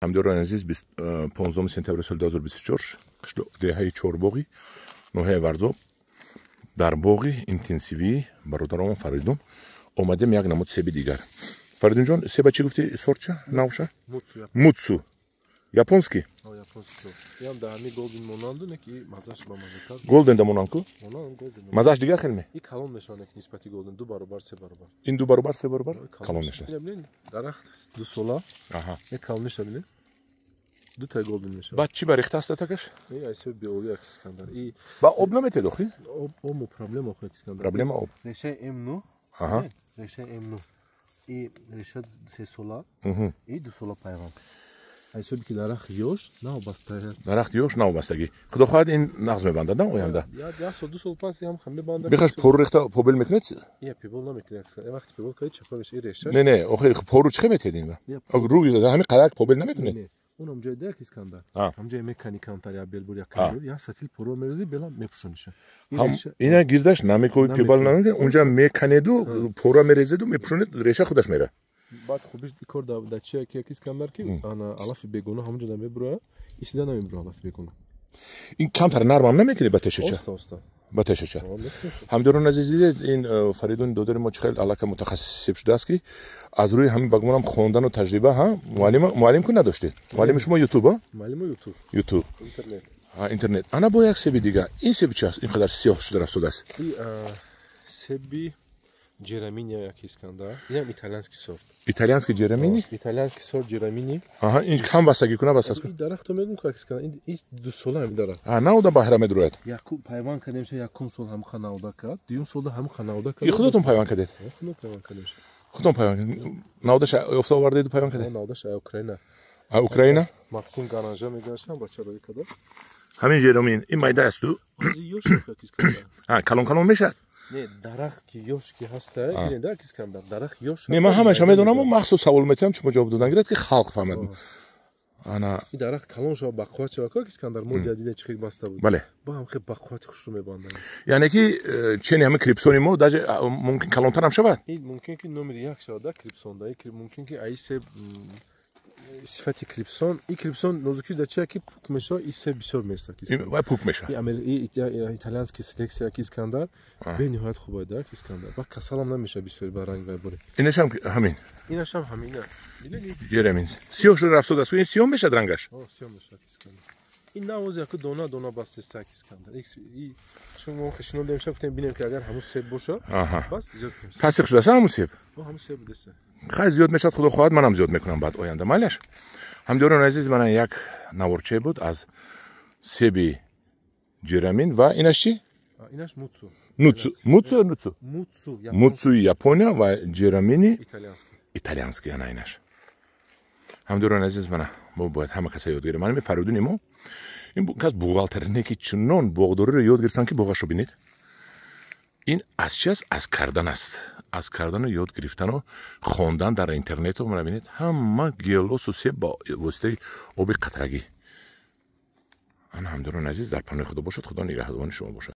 Ҳамдиёрони азиз, 15 сентябри соли 2024, деҳаи Чорбоғи, ноҳияи Варзоб, дар боғи интенсивии бародарамон Фаридун омадем. Як намуд себи дигар. Фаридунҷон, себа чӣ гуфти, сортша, навша? Мутсу, японский. Голден да монанд ку, мазааш дигар хел ме? Калон мешавад нисбати голден, ду баробар, се баробар. Ин ду баробар, се баробар калон мешавад. Дарахт 2 сола калон мешавад, дутай голден мешавад. Баъд чӣ ба рехта аст такаш? Айсеби беобӣ, як Искандар. Ба об наметед охи? Об проблема, охи, Искандар. Проблема об. Решаи М9, решаи М9 и реша 3 сола и 2 сола пайванд. Ҳисоби ки дарахт ёш, навбаста. Дарахт ёш, навбастагӣ. Худо хоҳад, ин нағз мебандад, на, оянда? Як сол, 2 сол пас ҳам мебандад. Бихаш пору рехта побел мекунед? Я пибол намекунед. Вақти пибол кардед, чапа меша реша. Не, охи, пору чӣ метед ин? Рӯи ҳамин қадар побел намекунед? Онам ҷои дак, Искандар, ҳамҷои мекани камтар, як белбур, як кабур, як сатил поро мерези, бела мепӯшониша. Ина гирдаш намекови, пибал намекунед, унҷа меканеду, пора мерезеду, мепӯшонед, реша худаш мера. Баъд хубиш кор дар чи ки, Искандар, ки ана алафи бегона ҳамонҷо да мебурояд, исида намебурояд алафи бегона. Ин камтар нармам намекунед ба тешача? Оста оста. Ба тешача. Ҳамдиёрон азиз, дидед, ин Фаридуни додари мо чӣ хел аллака мутахассис шудааст, ки аз рӯи ҳамин, ба гумонам, хондану таҷриба. Ҳа, муаллим ку надоштед? Муаллими шумо ютуб? Муаллимо ютуб. Ютуб. Интернет. Интернет. Ана бо як себи дига. Ин себи чи аст, ин қадар сиёҳ шуда рафтодааст? Себи Ҷерамини, як Искандар, инам итальянский сорт. Итальянский Ҷерамини. Итальянский сорт Ҷерамини. Аҳа, ин кам бастагӣ куна баст аст? Дарахто мегум, как Искандар, ин 2 сола ҳами дарахт. А науда баҳра медрояд? Якум пайванд кардемша, якум сол ҳамқа науда кард, дуюм солда ҳамқа науда кард. И худатон пайванд кардед? Худо пайванд кардемша. Худатон пайванд, наудаша ёфта овардеду пайванд кардед? Наудаша Украина. А, Украина. Максим Гаранжа мегашам, бача рои када. Ҳамин Ҷеромин ин майда асту? Калон калон мешавад. Не, дарахт ки ёш ки ҳаста, бинед, да, Искандар, дарахт ёш. Не, ман ҳамаша медонаму махсус савол метиҳам, шумо ҷавоб додан гирад, ки халқ фаҳмад. Ана. Ин дарахт калон шава, бақувват шава, ка, Искандар, мо дида чӣ хел баста буд. Бале. Бо ҳам хел бақуввати хушрӯ мебандад. Яъне ки чени ҳамин крипсони мо даже мумкин калонтарам шавад? Ин мумкин ки номери як шавад, да, крипсон да, мумкин ки аи себ сифати крипсон. И крипсон нозукиш дар чия, ки пук мешава, и себ бисёр места. Вай пук мешава. Итальянский селексия, ки, Искандар, бениҳоят хуб да, Искандар, ба касалам намеша бисёри ба ранг вай боре. Инашам ҳамин? Инашам ҳамина. Ҷерамин сиёҳ шуда рафтодааст. Ин сиёҳ мешавад рангаш? Сиёҳ мешавад, Искандар. Ин навоз яку дона дона бастеста, Искандар. Чун мо шинодем, ша гуфтем, бинем, ки агар ҳамун себ боша, бас зиёд кунем. Тасдиқ шудааст ҳамун себ? Ҳамун себ будеста. Хай, зиёд мешавад, худо хоҳад, манам зиёд мекунам баъд оянда, майлаш. Ҳамдиёрони азиз, мана як наворчае буд аз себи Ҷерамин. Ва инаш чӣ? Инаш Муцу. Нуцу, Муцу, Нуцу. Муцу. Муцуи Япония ва Ҷерамини итальянский. Ана инаш. Ҳамдиёрони азиз, мана мо бояд ҳама каса ёд гирем. Мана Фаридуни мо, ин кас бухгалтер не, ки чунон боғдориро ёд гирифтан, ки боғашро бинед. Ин аз чи аст? Аз кардан аст, аз кардану ёд гирифтану хондан дар интернету. Мана бинед, ҳама гелосу себ ба воситаи оби қатрагӣ. Ана, ҳамдиёрони азиз, дар паноҳи Худо бошад, Худо нигаҳбони шумо бошад.